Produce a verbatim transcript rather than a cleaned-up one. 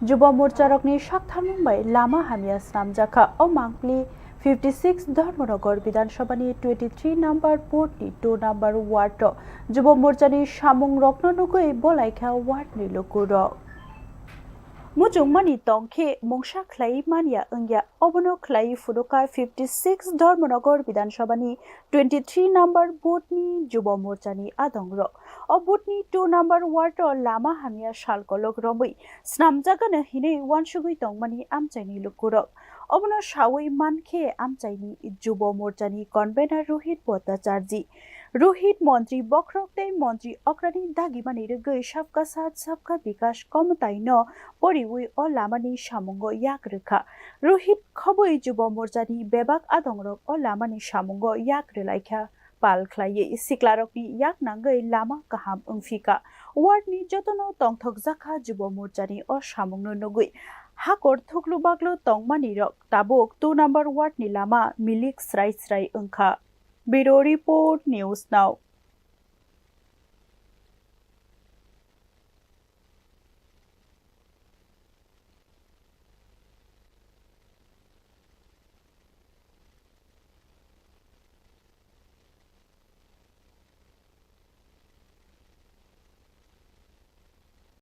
Jubo morcharokni saktharmung bai lama hamya snamjakha. O mangpili fifty six Dharmanagar Bidhan Sabhani twenty three number booth ni two number ward o Jubo morchani samungrokno nugwi bolaikha ward ni lukurok. Muchungmani tongkhe mungsa khlai manya wngya, obono khlai phunukha fifty six Dharmanagar Bidhan Sabhani twenty three number booth ni Jubo morchani adongrok. O booth ni two number ward o lama hamya sal kolok romwi snamjagano hinwi wansugwi tongmani amchaini lukurok. Obono sawi mankhe amchaini Jubo morchani convener Rohit Bhattacharjee. Rohit montri bokhorok tei montri okrani dagimani rwgwi Sabka Saath Sabka Vikas komotaino poriwi o lamani samungo yak rwkha. Rohit khobwi Jubo morchani bebak adongrok o lamani samungo yak rwlaikha. Pal khlaiwi siklarokni yak nangwi lama kaham wngphika. Ward ni jotono tongthokjakha Jubo morchani o samungno nugwi. Hakor thuklu baklo tongmanirok tabuk two number ward ni lama milik srai srai wngkha. Bureau Report, News Now.